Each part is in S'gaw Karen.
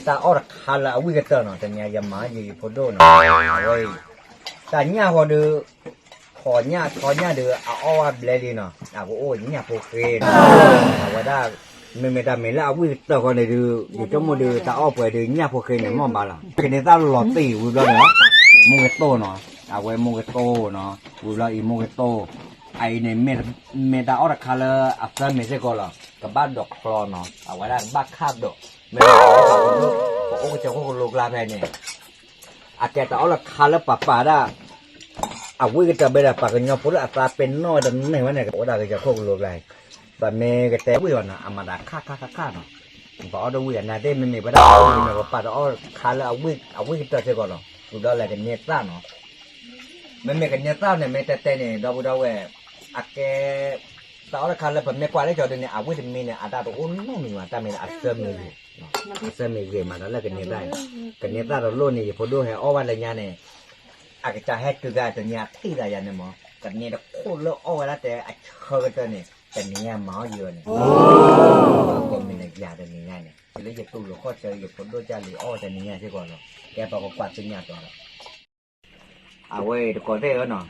တၢ်အီၣ်တခါလၢအဝံၣ်ကတၢၢ်နီၤ, တနံၤယမၤယယဖိဒိၣ်နီၤ, အဝဲအံၤ တၢ်ညၣ်ဃီဒီး ဖီညၣ်ထီညၣ်ဒီး အအီၣ်ဝဲဘျဲလံနီၤ, အကအိၣ်ညၣ်ဖိဃ့နီၤ, အဝဲဒၣ် မ့မ့ၢ်တၢ်မ့ၢ်လၢအဝံၣ်ကတၢၢ်ဃီန့ၣ်ဒီး ယဆိကမိၣ်ဒီး တၢ်အီၣ်ပှဲၤဒီးညၣ်ဖိဃ့န့ၣ် မ့ၢ်ဘၣ်လီၤ, ကန့ၢ်သၣ်လီၤတံၢ်ဝံၤဘျီန့ၣ် မူကတိၢ်နီၤ, အဝဲမူကတိၢ်နီၤ, ဝံၤဘျီအံၤမူကတိၢ်, အအံၤန့ၣ် မ့ၢ်တၢ်အီၣ်တခါလၢအသၢမံၤစ့ၢ်ကီးလီၤ, ကဘၣ်ဒိးချီနီၤ, အဝဲဒၣ်ကဘၣ်ခၣ်ဒိး, မ့ၢ်ပအိၣ်ကစၢၢ်ခိၣ်ကလိကျါဖဲန့ၣ် အကဲတၢ်အီၣ်လၢခါလၢပပာ်ဒၣ် အဝံၣ်ကတၢၢ်ဘၣ်ဒီး ပှၤကညီဖိလၢအသးပ့ၤနီၣ်ဝဲတန့ၢ်ဝဲန့ၣ် ကအိၣ်ဒၣ်ကစၢၢ်ခိၣ်ကလိကျါ, ပမ့ၢ်ကတဲဝံၣ်အီၤနီၤ အမၤတၢ်ခၣ်ခၣ်ခၣ်ခၣ်နီၤ, ပှၤအီၣ်တဝံၣ်အနါသ့ၣ် မ့မ့ၢ်ပဝဲဒၣ်အီၣ်ဝံၣ်န့ၣ် ပပာ်တၢ်အီၣ်ခါလၢအဝံၣ်ကတၢၢ်စ့ၢ်ကီးလီၤ, ဝံၤဒီးလဲၤကန့ၢ်သၣ်နီၤ, မ့မ့ၢ်ကန့ၢ်သၣ်န့ၣ် မ့ၢ်တဲတဲန့ၣ် ဒီပုၢ်ဒီဝဲၢ် အကဲ တၢ်အီၣ်တခါလၢပမ့ၢ်ကွၢ်လၢကၠီဒုန့ၣ် အဝံၣ်တမံၤန့ၣ် အတၢ်တအိၣ်နီတမံၤဘၣ်, တၢ်မ့ၢ်လၢအသၢမံၤဂ့ၤ, အသၢမံၤဂ့ၤမးဒီးလၢကန့ၢ်သၣ်, ကန့ၢ်သၣ်တလိၣ်န့ၣ် ယဖိဒိၣ်ဟဲအီၣ်ဘၣ်လၢညါန့ၣ်, အကစၢ်ဟဲတုၤဂၤတနံၤအထံၣ်သးယၤန့ၣ်မး, ကန့ၢ်တခိၣ်လၢအီၣ်ဝဲဒၣ်တဲအဆၢကတၢၢ်န့ၣ် တနံၤညါမၤအီၣ်ယၤန့ၣ်, ကိးမံၤလၢယၤတနံၤညါန့ၣ် လၢယတူၢ်လိာ်ခီၣ်ဆၢ ယဖိဒိၣ်ကၢ်လံၤအီၣ်တနံၤညါစ့ၢ်ကီးလီၤ, ကဲပှၤကကွၢ်သ့ၣ်ညါတီၤဒီး အဝဲတကိးသ့ၣ်ဧၢနီၤ,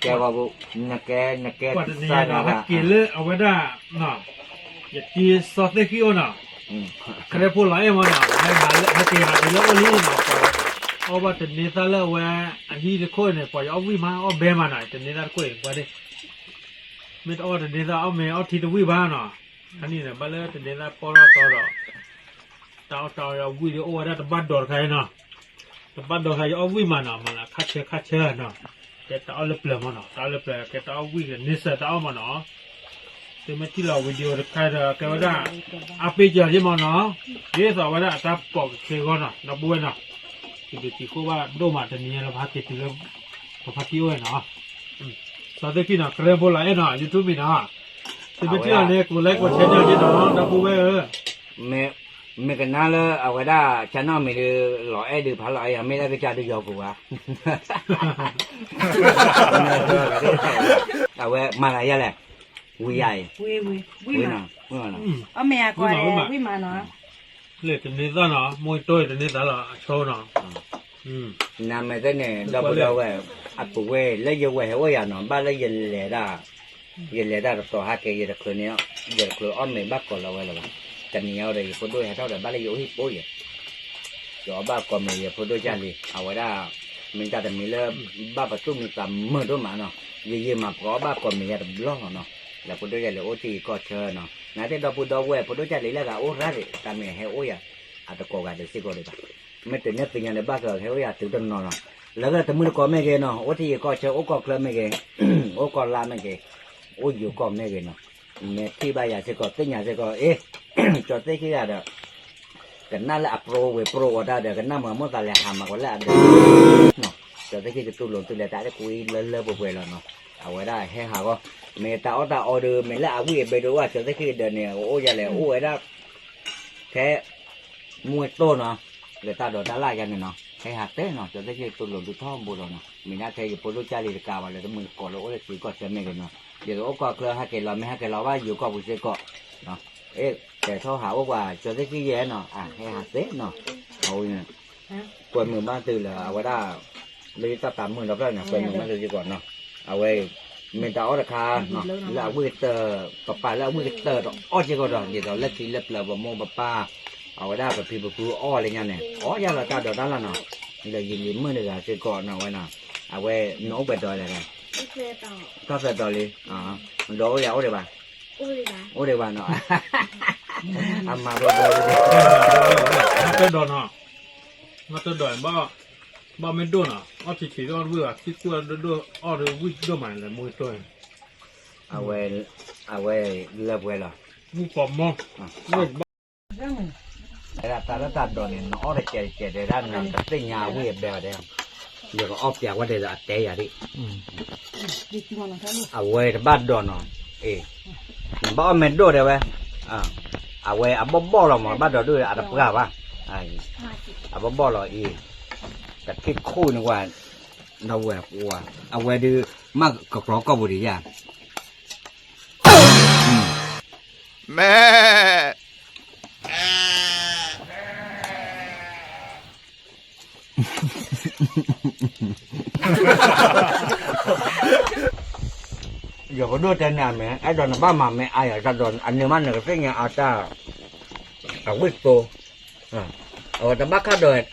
ကဲဂီၤပူၤ, နကဲ နကဲ ပှၤတနံၤညါဒီးဟဲက့ၤလၢအဝဲဒၣ်, ယတံၤစီၤသ့ၣ်ဃံအိၣ်နီၤ, ကရဲဖိလီၤအဲၣ်မးနီၤ, ဟဲက့ၤဟးတုၤလၢအိၣ်လံနီၤ, အီၣ်ဘၣ်တန့ၢ်သၣ်လၢအဝဲ အဟံၣ်တခိၣ်န့ၣ် ပှၤယအီၣ်ဝံၣ်မး အီၣ်ဘဲမးနီၤ, တန့ၢ်သၣ်တခိၣ်အံၤ ပှၤဒၣ် မ့ၢ်တအီၣ်တန့ၢ်သၣ် အီၣ်မ့ၢ်အီၣ်ထံတဝံၣ်ဘၣ်နီၤ, ခါန့ၣ်န့ၣ် ဘၣ်လၢတန့ၢ်သၣ်ပီၢ်ထီၣ်တီဒီး တၢ်အီၣ်တၢ်အီဝံၣ်ဒီးအိၣ်ဝဲဒၣ်တဘၣ်ဒိးတခါအံၤနီၤ, တဘၣ်ဒိးတခါယအီၣ်ဝံၣ်မးနီၤ, မၤလၢခါဆၢခါဆၢနီၤ, ကဲတၢ်အီၣ်လၢပျၢၤမးနီၤ, တၢ်အီၣ်လၢပျၢၤ ကဲတၢ်အီၣ်ဝံၣ်ကန့ၢ်စၢၤတၢ်အီၣ်မးနီၤ, သုမ့ၢ်ထံၣ်လီၤ video တခါဒီး ကဲဝဲဒၣ် အါပ့ၢ်ကၢၤယ့ၢ်မးနီၤ, ဒ်သိးဝဲဒၣ်အတၢ်ပိာ်ကခ့အဂီၢ်နီၤ, ဒီပုၢ်ဝဲၢ်နီၤ, စံးဘျုးစံးဖှိၣ်ဘၣ်ဒိၣ်မး တနံၤညါလၢပဟဲက့ၤတုၤလၢ ပဖါတံၢ်အိၣ်ဝဲနီၤ, စီၤသ့ၣ်ဃံနီၤ ကရဲဖိလီၤအဲၣ်နီၤ YouTube မံၤနီၤ, သုမ့ၢ်ထံၣ်လီၤန့ၣ် ကိးlikeကိးshareန့ၢ်ယ့ၢ်နီၤ ဒီပုၢ်ဝဲၢ်ဧၢ, မ့ၢ်ကနၣ်လၢအဝဲဒၣ် channel မံၤဒီး လီၤအဲၣ်ဒုးဖးလီၤအဲၣ်ယၤ မ့ၢ်လၢကစၢ်ဒုးယီၤပူၤဘၣ် အဝဲမၤသးယၤလဲၣ်, ဝံၤယၤအံၤ, ဝံၤနီၤ, ဝံၤနီၤ, လၢတန့ၢ်သၣ်နီၤ မိၢ်တိၢ်တန့ၢ်သၣ်လီၤ အဆိနီၤ, နမ့ၢ်သ့ၣ်န့ၣ် ဒီပုၢ်ဒီဝဲၢ် အပူၤဝဲ လၢယဝဲၢ်ဟဲအိၣ်ယၤနီၤ ဘၣ်လၢယလဲၤဒၣ် ယလဲၤတၢ်တတီၤဟဲက့ၤ ယတချုးန့ၣ် ယတချုးအီၣ်မ့ၤဘၣ်ကိးလီၤဝဲလၢၤဘၣ်, တနံၤညါဒီး ယဖိဒိၣ်ဟဲထီၣ်ဒီး ဘၣ်လၢယအိၣ်ဟံၣ်ဖိယဲၢ် ယအီၣ်ဘၣ်ကိးမ့ၤ ယဖိဒိၣ်ကၢ်လံၤ အဝဲဒၣ် မ့ၢ်တၢ်တမံၤလၢ ဘၣ်ပသူၣ်မံသးမုာ်ဒိၣ်မးနီၤ, ယယံာ်မးပကအီၣ်ဘၣ်ကိးမ့ၤယၤတဘျီလီၤနီၤ, လၢဖိဒိၣ်ကၢ်လံၤအိၣ်တ့ၢ်ယံၤကီၢ်ဆၢနီၤ, နသ့ၣ်ဒီပုၢ်ဒီဝဲၢ် ဖိဒိၣ်ကၢ်လံၤလၢဂၤအိၣ်ရၣ်ရံၣ် တၢ်မ့ၢ်ဟဲအိၣ်ယၤ အတကိးဂၤဒဲးစ့ၢ်ကီးဒံးဘၣ်, မ့ၢ်တန့ၢ်သ့ၣ်ညါဒီး ဘၣ်ကဟဲအိၣ်ယၤတုၤတနီၤနီၤ, လၢကတမုၢ်တကိးမ့ၢ်ဂ့ၤနီၤ အိၣ်တ့ၢ်ယံၤကီၢ်ဆၢ အိၣ်ကီၢ်ချၢမ့ၢ်ဂ့ၤ, အိၣ်ကီၢ်လါမ့ၢ်ဂ့ၤ, အိၣ်ယိၤကီၢ်မ့ၢ်ဂ့ၤနီၤ, မ့ၢ်ထံၣ်ဘၣ်ယၤစ့ၢ်ကီး သ့ၣ်ညါစ့ၢ်ကီး အ့ ကၠီၤသ့ၣ်ခံဂၤဒီး ကနၣ်လၢအပြိဝ့ၤပြိဝီၤတၢ်ဒီး ကနၣ်မၤမိၣ်သးလဲၤဟးမၤကီးလၢအဒၢး ကၠီၤသ့ၣ်ခံကတူၢ်လိာ်သုလဲၤတၢ်တကွံလၢလၢပှဲၤပှဲၤလီၤနီၤ, အဝဲဒၣ်ဟဲဟးဂီၢ်, မ့ၢ်တၢ်အီၣ်တၢ်အီဒီး မ့ၢ်လၢအဝံၣ်အဘဲဒိၣ်ဝဲ ကၠီၤသ့ၣ်ခံကဒၢးန့ၣ် အိၣ်ယၤလဲၣ် အိၣ်ဝဲဒၣ် ထဲ မူဝဲတိၢ်နီၤ, လၢတၢ်ဒိးတၢ်လၢ်ယၤန့ၣ်နီၤ, ဟဲဟးတဲနီၤ ကၠီၤသ့ၣ်ခံကတူၢ်လိာ်သုထီဘိလီၤနီၤ, မ့ၢ်ဒၣ်ထဲယဖိဒိၣ်ကၢ်လံၤတကးဘၣ် လၢတမုၢ်တကိးလၢအိၣ်လၢထံကီၢ်ဆၢမ့ၢ်ဂ့ၤနီၤ, ယကအိၣ်ကီၢ်ချၢဟဲက့ၤလီၤ မ့ၢ်ဟဲက့ၤလီၤဘၣ်ယိၤကီၢ်ပူၤစ့ၢ်ကီး, အဲ တဲထီၣ်ဟးအိၣ်ပှၤ ကၠီၤသ့ၣ်ခံယဲနီၤ အဟဲဟးတဲနီၤ, အဝဲ ကွဲမုာ်ဘၣ်သုလၢအဝဲဒၣ် လၢယတၢ်သးမုာ်ဒီဖျၢၣ်န့ၣ် ကွဲမုာ်ဘၣ်သုစ့ၢ်ကီးနီၤ, အဝဲ မ့ၢ်တၢ်အီၣ်တခါ လၢအဝံၣ်ကတၢၢ် ပပာ်လၢအဝံၣ်ကတၢၢ်တအီၣ်စ့ၢ်ကီးဒီး ဒ်သိးလၢခံလၢပျၢၤပမိၢ်ပပၢ် အဝဲဒၣ်ပဖံပဖုအီၣ်လၢညါန့ၣ် အီၣ်ယၤလီၤတၢ်ဒိးတၢ်လၢ်နီၤ, လၢယလံၤမုၣ်တဂၤစ့ၢ်ကီးနီၤ အဝဲနီၤ, အဝဲနအိၣ်ပှဲၤဒီးလဲၣ်, ထီၣ်သၢဒီးလံ, ဒီးအိၣ်ယၤအိၣ်ဒံးဘၣ်, အိၣ်ဒံးဘၣ်နီၤ, အမၤဖိဒီး မၤတၢ်ဒိးနီၤ, မၤတၢ်ဒိး ဘၣ်မ့ၢ်ဒိၣ်နီၤ အီၣ်ထံထံဒီးဝံၣ်ဘၣ် သံကွၢ်ဒိၣ်ဒိၣ်အီၣ်ဒီးဝံၣ်ဒိၣ်မးလၢမူတိၢ်, အဝဲ အဝဲလၢပှဲၤလီၤ, ဝံၣ်ပိာ်မီၢ်, ဝဲဒၣ်တၢ်လၢတၢ်ဒိးန့ၣ် နအီၣ်တကဲးတကဲးတဲဒၣ်နတသ့ၣ်ညါဝံၣ်အဘဲဘၣ်တဲ, ယကအီၣ်ပျးဝဲဒၣ်ဒီးအတဲယၤဒၣ်, အဝဲတဘၣ်ဒိးနီၤ, အ့ၣ်, နဘၣ်အီၣ်မ့ၢ်ဒိၣ်တဲဝဲ, အဝဲအဘီၣ်ဘီၣ်လီၤမး ဘၣ်ဒိးဒိၣ်အတပှၢ်ဘၣ်, အဘီၣ်ဘီၣ်လီၤအံၤ, တထံၣ်ခိၣ်န့ၣ်ဝဲ, ဒီးဝဲ, အဝဲဒုး မ့ၢ်ကကျီကီၢ်ပူၤဒံးယၤ, မ့ၢ် ယကဒိၣ်တဲန့ၣ်အမဲာ် အဲၣ်ဒိးနဘၣ်မၤမဲာ်အါယၤ တၢ်ဒီးအန့ၢ်မးနကသ့ၣ်ညါအတၢ် အဝံၣ်သိ အဝဲတဘၣ်ခးဒီး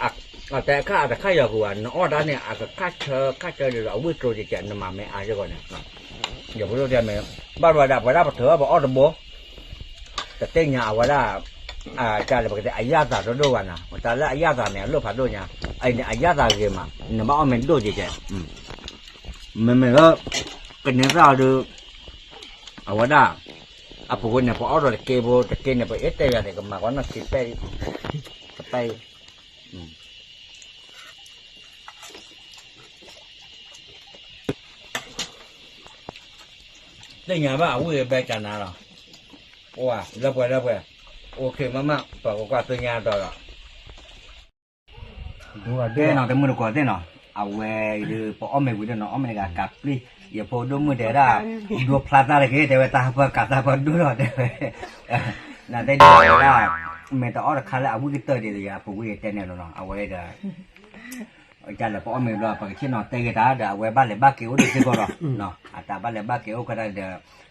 အတဲခါအတခါယၤကွံာ်ဘၣ် နအီၣ်တၢ်န့ၣ် အကခါဆၢခါဆၢဒ်လီၤ အဝံၣ်သိကဲး နမၤမဲာ်အါစ့ၢ်ကီးန့ၣ် ယဖိဒိၣ်တဲမဲာ် ဘၣ်ဝဲဒၣ် ပဝဲဒၣ်ပထၢၣ်ပအီၣ်တဘိ တသ့ၣ်ညါအဝဲဒၣ် တၢ်လၢပကတဲအယၣ်သးတဒိၣ်ဘၣ်နၤ တၢ်လၢအယၣ်သးန့ၣ် အလိၣ်ဖးဒိၣ်ညါ အအံၤန့ၣ် အယၣ်သးဂ့ၤမး နဘၣ်အီၣ်မ့ၢ်ဒိၣ်ကဲးကဲး မ့မ့ၢ်လၢ ကန့ၢ်သၣ်အီၤဒီး အဝဲဒၣ် အပူၤကွံာ်န့ၣ် ပအီၣ်ဒီးတက့ဖိ တက့န့ၣ် ပအ့ၣ်တဲယၤန့ၣ် ကမၤကီးနီၢ်ဆံးပဲၣ် ကပဲၣ် သ့ၣ်ညါဘၣ်အဝံၣ်အဘဲကနၤလီၤ အိၣ်လၢပှဲၤလၢပှဲၤ အိၣ်ခ့မးမး ပှၤကကွၢ်သ့ၣ်ညါဒီးလီၤ ကဲနီၤ တမုၢ်တကိးသ့ၣ်နီၤ အဝဲဒုး ပအီၣ်မ့ၤဝံၤဒီးနီၤ အီၣ်မ့ၤတဂၤကးပျံၤ ယဖိဒိၣ်မုၣ်တဲဒၣ် ဒိဖျါသးတဂ့ၤ တဲဝဲ တၢ်ဟၢဖၢကးသးပှၤဒိၣ်ဒီး တဲဝဲ နတဲဒ်ဝဲဒၣ် မ့ၢ်တအီၣ်တခါလၢအဝံၣ်ကတၢၢ်ဒ်သိးယၤ အပူၤကွံာ်ယတဲန့ၣ်လီၤနီၤ အဝဲဒီး ကလဲၤပအီၣ်မ့ၤဘျီ ပကဆ့ၣ်နီၤတဲဂ့ၤတၢ်ဒီး အဝဲဘၣ်လဲၤဘၣ်က့ၤအိၣ်ဒံးစ့ၢ်ကီးလီၤ အတၢ်ဘၣ်လဲၤဘၣ်က့ၤအိၣ်ကတၢၢ်ဒီး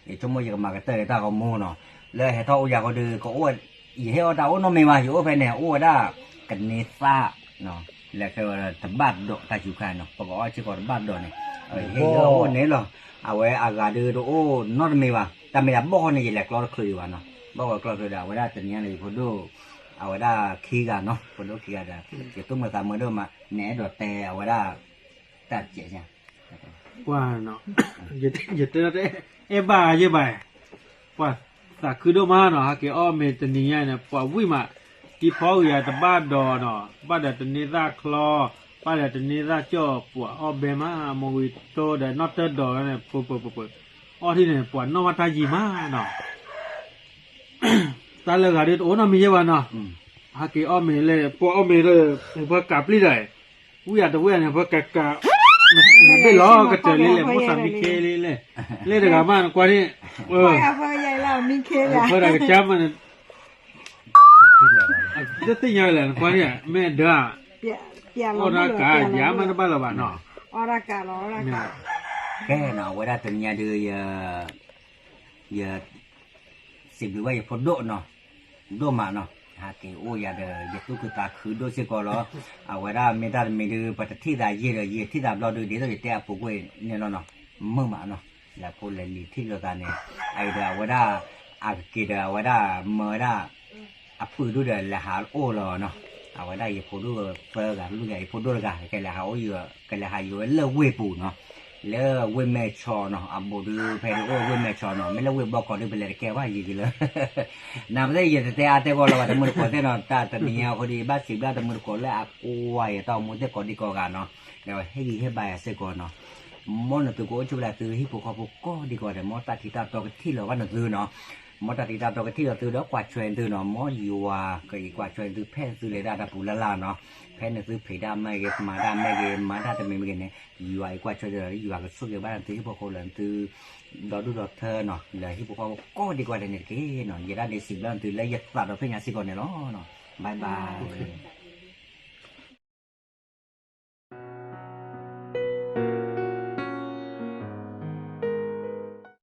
ယဆိကမိၣ်ယကမၤကတၢၢ်တၢ်ဂီၤမူနီၤ လၢဟဲထီၣ်အိၣ်ယၤဃီဒီး ကအိၣ် ယဟဲအီၣ်တၢ်အိၣ်နီတမံၤဘၣ် ယအိၣ်ဖဲန့ၣ် အိၣ်ဝဲဒၣ် ကန့ၢ်သၣ် လဲၤခဲဝဲတဘၣ်ဒီးတၢ်ယူၤခါနီၤ ပကအီၣ်စ့ၢ်ကီးတဘၣ်ဒီးန့ၣ် ဟဲအိၣ်န့ၣ်လီၤ အဝဲအဂၤဒုးတအိၣ်နီတမံၤဘၣ် တၢ်မ့ၢ်ဒၣ်ဘီၣ်ဃီန့ၣ် ယလဲၤကျီတချုးဒံးဘၣ်နီၤ ဘီၣ်ဃီကျီချုးဒီး အဝဲဒၣ်တနံၤညါန့ၣ် ယဖိဒိၣ် အဝဲဒၣ်ခံဂၤနီၤ ဖိဒိၣ်ခံဂၤဒီး ယသူၣ်မုာ်သးမုာ်ဒိၣ်မး နအဲၣ်ဒိးတဲအဝဲဒၣ် တၢ်ကဲးညါ ပှၤနီၤ ယတဲ အဲၣ်ဘၣ်ယဲဘၣ် ပှၤသးခုဒိၣ်မးနီၤ ဟဲက့ၤအီၣ်မ့ၤတနံၤညါန့ၣ် ပှၤဝံၣ်မး တံၤဖီကယၤတဘၣ်ဒီးနီၤ ဘၣ်ဒီးတန့ၢ်သၣ်ချီ ဘၣ်ဒီးတန့ၢ်သၣ်ကၠီၣ် ပှၤအီၣ်ဘဲမး မဝံၤတိဒီးနီၣ်တၢၢ်ဒီးန့ၣ် ပှၤပှၤပှၤပှၤ အီၣ်ထံၣ်န့ၣ် ပှၤနီၣ်ဘၣ်တၢ်ယံၤမးနီၤ တၢ်လၢဂၤဒုးတအိၣ်နီတမံၤယဲဘၣ်နီၤ ဟဲက့ၤအီၣ်မ့ၤလၢ ပှၤအီၣ်မ့ၤလၢ ပှၤကးပျံၤဒီး ဝံၣ်ယၤတဝံၣ်ယၤန့ၣ် ပှၤကးကး နဘ့ၣ်လီၤကတၢၢ်လံလဲၣ် မိၣ်သးမံခ့လံလဲၣ် လဲၣ်တဂၤမးနကွၢ်န့ၣ် ပှၤဒၣ်ကစၢ်မးန့ၣ် တသ့ၣ်ညါလဲၣ် နကွၢ်န့ၣ် မ့ၢ်အဒၢ အီၣ်တၢ်ကး ယၤမးတဘၣ်လၢၤဘၣ်နီၤ ကဲနီၤ အဝဲဒၣ်တနံၤညါဒုး ယ စံးဘျုးဘၣ်ယဖိဒိၣ်နီၤ ဒိၣ်မးနီၤ ဟဲက့ၤအိၣ်ယၤဒီး ယသူၣ်ခုသးခုဒိၣ်စ့ၢ်ကီးလီၤ အဝဲဒၣ်မ့ၢ်တၢ်တမံၤဒုး ပတထံၣ်သးယံာ်ဒီး ယထံၣ်သးဘျီဒုး ဒ်သိးယတဲအပူၤကွံာ်န့ၣ်လီၤနီၤ မုာ်မးနီၤ လဲၤဖိလဲၤလံၤထံၣ်လိာ်သးန့ၣ် အအံၤဒီးအဝဲဒၣ် အကက့ၤဒီးအဝဲဒၣ်မၢဝဲဒၣ် အပုၢ်ဒုဒီးလဲၤဟးအိၣ်လီၤနီၤ အဝဲဒၣ်ယဖိဒိၣ်သၢဂၤ လူၢ်ဂၤယဖိဒိၣ်တဂၤ ကလဲၤဟးအိၣ် ကလဲၤဟးယိၤဝဲလၢဝ့ၢ်ပူၤနီၤ လၢဝ့ၢ်မဲၢ်ဆီနီၤ အဘူးဒုးဖဲဒုးအိၣ်ဝ့ၢ်မဲၢ်ဆီနီၤ မ့ၢ်လၢဝ့ၢ်ဘီကီးဒုး ပလဲၤတကဲဘၣ်ယံၤက့ၤလၢ နပသ့ၣ်ယတတဲအါတဲဂီၢ်လီၤဘၣ် တမုၢ်တကိးသ့ၣ်နီၤ တၢ်တနံၤညါအဃိဒီး ယဘၣ်စံးဘျုးတမုၢ်တကိးလၢအကွၢ်ယတၢ်အိၣ်မူသ့ၣ်ကိးဒံကိးဂၤနီၤ ဒီးဟ့ၣ်ဂံၢ်ဟ့ၣ်ဘါယၤစ့ၢ်ကီးနီၤ မ်နသုကအိၣ်ဆူၣ်လၢသုဟံၣ်ဖိဃီဖိကိးဒံကိးဂၤဒီး မ်တၢ်ထံးတၢ်တီကထံၣ်လီၤဘၣ်နသုနီၤ မ်တၢ်ထံးတၢ်တီကထံၣ်လီၤသုဒီးကွၢ်ဆွဲသုနီၤ မ်ယွၤကအံးကွၢ်ဆွဲသုဖဲသုလဲၤဒၣ်တၢ်ပူၤလၢ်လၢ်နီၤ ဖဲနသုဖံးဒၣ်မ့ၢ်ဂ့ၤ မၤတၢ်မ့ၢ်ဂ့ၤ မၤတၢ်တမံၤမ့ၢ်ဂ့ၤန့ၣ် ယွၤအံးကွၢ်ဆွဲသုဒီး ယွၤကဆိၣ်ဂ့ၤဘၣ်နသုဟံၣ်ဖိဃီဖိလၢနသု ဒီဒူၣ်ဒီထၢနီၤ လၢဟံၣ်ဖိဃီဖိကိးဒံကိးဂၤဒဲးန့ၣ်တက့ၢ်နီၤ ယဲဒၣ်န့ၣ်စံးဘျုးနသုလၢယသးဒီဖျၢၣ်ညါစ့ၢ်ကီးန့ၣ်လီၤ bye bye